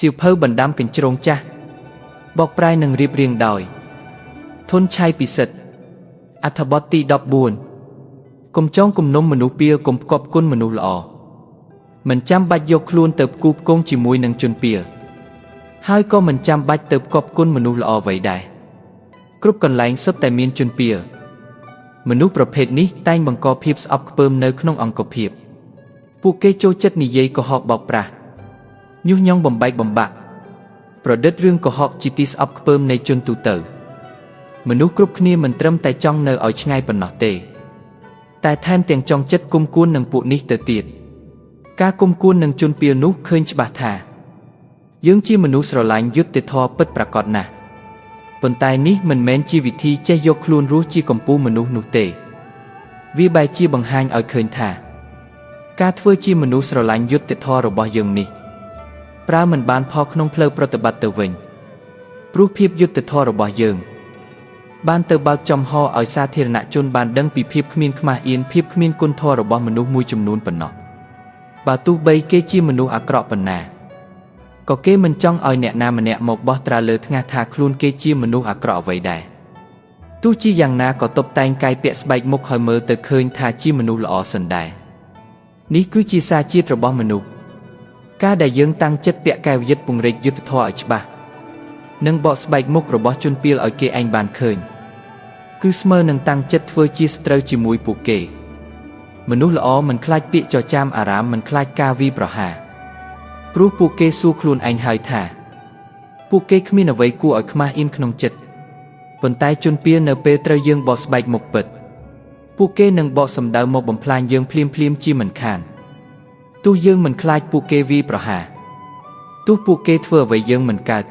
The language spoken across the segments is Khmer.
សៀវភៅបណ្ដាំកញ្ជ្រោងចាស់បកប្រែនឹងរៀបរៀងដោយ ធនឆៃពិសិដ្ឋអត្ថបទទី14កុំចងគំនុំមនុស្សពាលកុំផ្គប់គុណមនុស្សល្អមិនចាំបាច់យកខ្លួនទៅផ្គូផ្គងជាមួយនឹងជនពាលហើយក៏មិនចាំបាច់ទៅផ្គប់គុណមនុស្សល្អអ្វីដែរគ្រប់កន្លែងសុទ្ធតែមានជនពាលមនុស្សប្រភេទនេះតែងបង្កភាពស្អប់ខ្ពើមនៅក្នុងអង្គភាពពួកគេចូលចិត្តនិយាយកុហកបោកប្រាស់ញុះញង់បំបែកបំបាក់ប្រឌិតរឿងកុហកជាទីស្អប់ខ្ពើមនៃជនទូទៅមនុស្សគ្រប់គ្នាមិនត្រឹមតែចង់នៅឲ្យឆ្ងាយប៉ុណ្ណោះទេតែថែមទាំងចង់ចិត្តគុំគួននឹងពួកនេះទៅទៀតការគុំគួននឹងជនពាលនោះឃើញច្បាស់ថាយើងជាមនុស្សស្រឡាញ់យុត្តិធម៌ពិតប្រាកដណាស់ប៉ុន្តែនេះមិនមែនជាវិធីចេះយកខ្លួនរស់ជាកម្ពូលមនុស្សនោះទេវាបែរជាបង្ហាញឲ្យឃើញថាការធ្វើជាមនុស្សស្រឡាញ់យុត្តិធម៌របស់យើងនេះប្រើមិនបានផលក្នុងផ្លូវប្រតិបត្តិទៅវិញព្រោះភាពយុត្តិធម៌របស់យើងបានទៅបើកចំហឲ្យសាធារណជនបានដឹងពីភាពគ្មានខ្មាស់អៀនភាពគ្មានគុណធម៌របស់មនុស្សមួយចំនួនប៉ុណ្ណោះបើទោះបីគេជាមនុស្សអាក្រក់ប៉ុណ្ណាក៏គេមិនចង់ឲ្យអ្នកណាម្នាក់មកបោះត្រាលើថ្ងាសថាខ្លួនគេជាមនុស្សអាក្រក់អ្វីដែរទោះជាយ៉ាងណាក៏តុបតែងកាយពាក់ស្បែកមុខឲ្យមើលទៅឃើញថាជាមនុស្សល្អសិនដែរនេះគឺជាសារជាតិរបស់មនុស្សការដែលយើងតាំងចិត្តពាក់កែវយិត្តពង្រីកយុត្តិធម៌ឲ្យច្បាស់និងបកស្បែកមុខរបស់ជនពាលឲ្យគេឯងបានឃើញគឺស្មើនឹងតាំងចិត្តធ្វើជាសត្រូវជាមួយពួកគេមនុស្សល្អមិនខ្លាចពាក្យចចាមអារាមមិនខ្លាចការវាយប្រហារព្រោះពួកគេសួរខ្លួនឯងហើយថាពួកគេគ្មានអ្វីគួរឲ្យខ្មាស់អៀនក្នុងចិត្តប៉ុន្តែជនពាលនៅពេលត្រូវយើងបកស្បែកមុខពិតពួកគេនឹងបកសម្ដៅមកបំផ្លាញយើងភ្លាមៗជាមិនខានទោះយើងមិនខ្លាចពួកគេវាយប្រហារទោះពួកគេធ្វើអ្វីយើងមិនកើត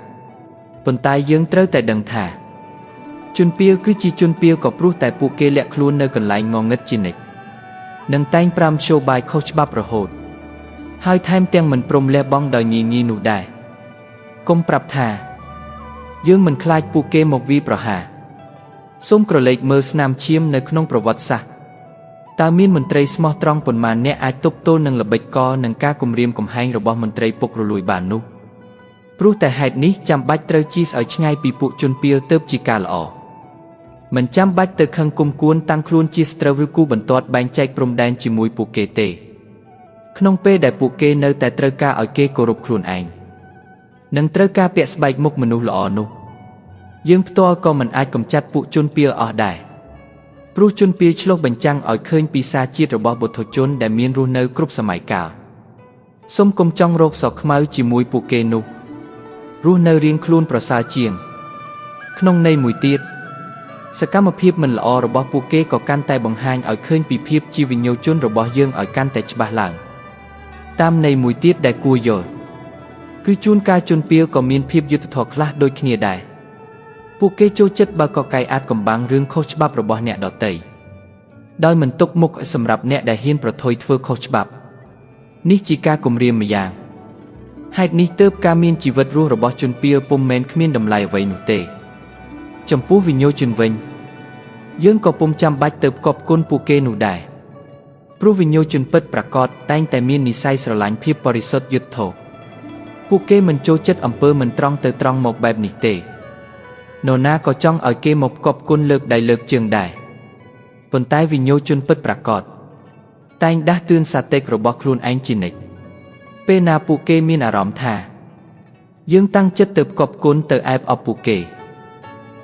ប៉ុន្តែយើងត្រូវតែដឹងថាជនពាលគឺជាជនពាលក៏ព្រោះតែពួកគេលាក់ខ្លួននៅកន្លែងងងឹតជានិច្ចនិងតែងប្រាំធ្យោបាយខុសច្បាប់រហូតហើយថែមទាំងមិនព្រមលះបង់ដោយងាយៗនោះដែរកុំប្រាប់ថាយើងមិនខ្លាចពួកគេមកវាយប្រហារសូមក្រឡេកមើលស្នាមឈាមនៅក្នុងប្រវត្តិសាស្ត្រតើមានមន្ត្រីស្មោះត្រង់ប៉ុន្មានអ្នកអាចទប់ទល់នឹងល្បិចកលនិងការគំរាមកំហែងរបស់មន្ត្រីពុករលួយបាននោះព្រោះតែហេតុនេះចាំបាច់ត្រូវជិះឲ្យឆ្ងាយពីពួកជនពាលទៅជាការល្អមិនចាំបាច់ទៅខឹងគុំគួនតាំងខ្លួនជាសត្រូវឬគូបន្ទាត់បែងចែកព្រំដែនជាមួយពួកគេទេក្នុងពេលដែលពួកគេនៅតែត្រូវការឲ្យគេគោរពខ្លួនឯងនិងត្រូវការពាក់ស្បែកមុខមនុស្សល្អនោះយើងផ្ទាល់ក៏មិនអាចកម្ចាត់ពួកជនពាលអស់ដែរព្រោះជនពាលឆ្លុះបញ្ចាំងឲ្យឃើញពីសារជាតិរបស់បុថុជនដែលមានរស់នៅគ្រប់សម័យកាលសូមកុំចង់រកសខ្មៅជាមួយពួកគេនោះរស់នៅរៀងខ្លួនប្រសើរជាងក្នុងន័យមួយទៀតសកម្មភាពមិនល្អរបស់ពួកគេក៏កាន់តែបង្ហាញឲ្យឃើញពីភាពជាវិញ្ញជនរបស់យើងឲ្យកាន់តែច្បាស់ឡើងតាមន័យមួយទៀតដែលគួរយល់គឺជួនកាលជនពាលក៏មានភាពយុត្តិធម៌ខ្លះដូចគ្នាដែរពួកគេចូលចិត្តបើកកៃអាចកំបាំងរឿងខុសច្បាប់របស់អ្នកដទៃដោយមិនទុកមុខសម្រាប់អ្នកដែលហ៊ានប្រថុយធ្វើខុសច្បាប់នេះជាការគំរាមម្យ៉ាងហេតុនេះទើបការមានជីវិតរស់របស់ជនពាលពុំមែនគ្មានតម្លៃអ្វីនោះទេចំពោះវិញ្ញជនវិញយើងក៏ពុំចាំបាច់ទៅផ្គប់គុណពួកគេនោះដែរព្រោះវិញ្ញជនពិតប្រាកដតែងតែមាននិស័យស្រឡាញ់ភាពបរិសុទ្ធយុត្តិធម៌ពួកគេមិនចូលចិត្តអំពើមិនត្រង់ទៅត្រង់មកបែបនេះទេនរណាក៏ចង់ឲ្យគេមកផ្គប់គុណលើកដៃលើកជើងដែរប៉ុន្តែវិញ្ញជនពិតប្រាកដតែងដាស់តឿនសតិរបស់ខ្លួនឯងជានិច្ចពេលណាពួកគេមានអារម្មណ៍ថាយើងតាំងចិត្តទៅផ្គប់គុណទៅអែបអបពួកគេ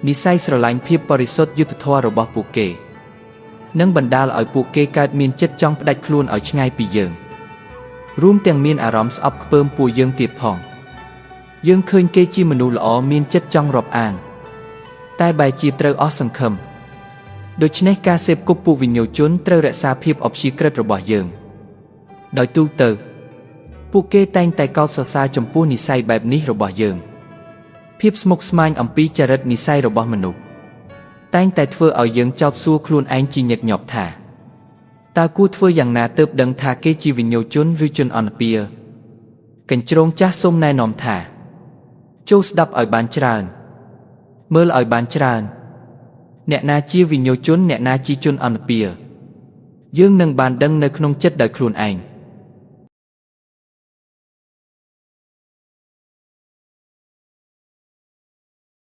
និស័យស្រឡាញ់ភាពបរិសុទ្ធយុត្តិធម៌របស់ពួកគេនឹងបណ្ដាលឲ្យពួកគេកើតមានចិត្តចង់ផ្ដាច់ខ្លួនឲ្យឆ្ងាយពីយើងរួមទាំងមានអារម្មណ៍ស្អប់ខ្ពើមពួកយើងទៀតផងយើងឃើញគេជាមនុស្សល្អមានចិត្តចង់រាប់អានតែបែរជាត្រូវអស់សង្ឃឹមដូច្នេះការសេពគប់ពួកវិញ្ញជនត្រូវរក្សាភាពអព្យាក្រឹតរបស់យើងដោយទូទៅពួកគេតែងតែកោតសរសើរចំពោះនិស័យបែបនេះរបស់យើងភាពស្មុគស្មាញអំពីចរិតនិស័យរបស់មនុស្សតែងតែធ្វើឲ្យយើងចោទសួរខ្លួនឯងជាញឹកញាប់ថាតើគួរធ្វើយ៉ាងណាទើបដឹងថាគេជាវិញ្ញជនឬជនអនុពាកញ្ជ្រោងចាស់សូមណែនាំថាចូលស្ដាប់ឲ្យបានច្រើនមើលឲ្យបានច្រើនអ្នកណាជាវិញ្ញជនអ្នកណាជាជនអនុពាយើងនឹងបានដឹងនៅក្នុងចិត្តដោយខ្លួនឯង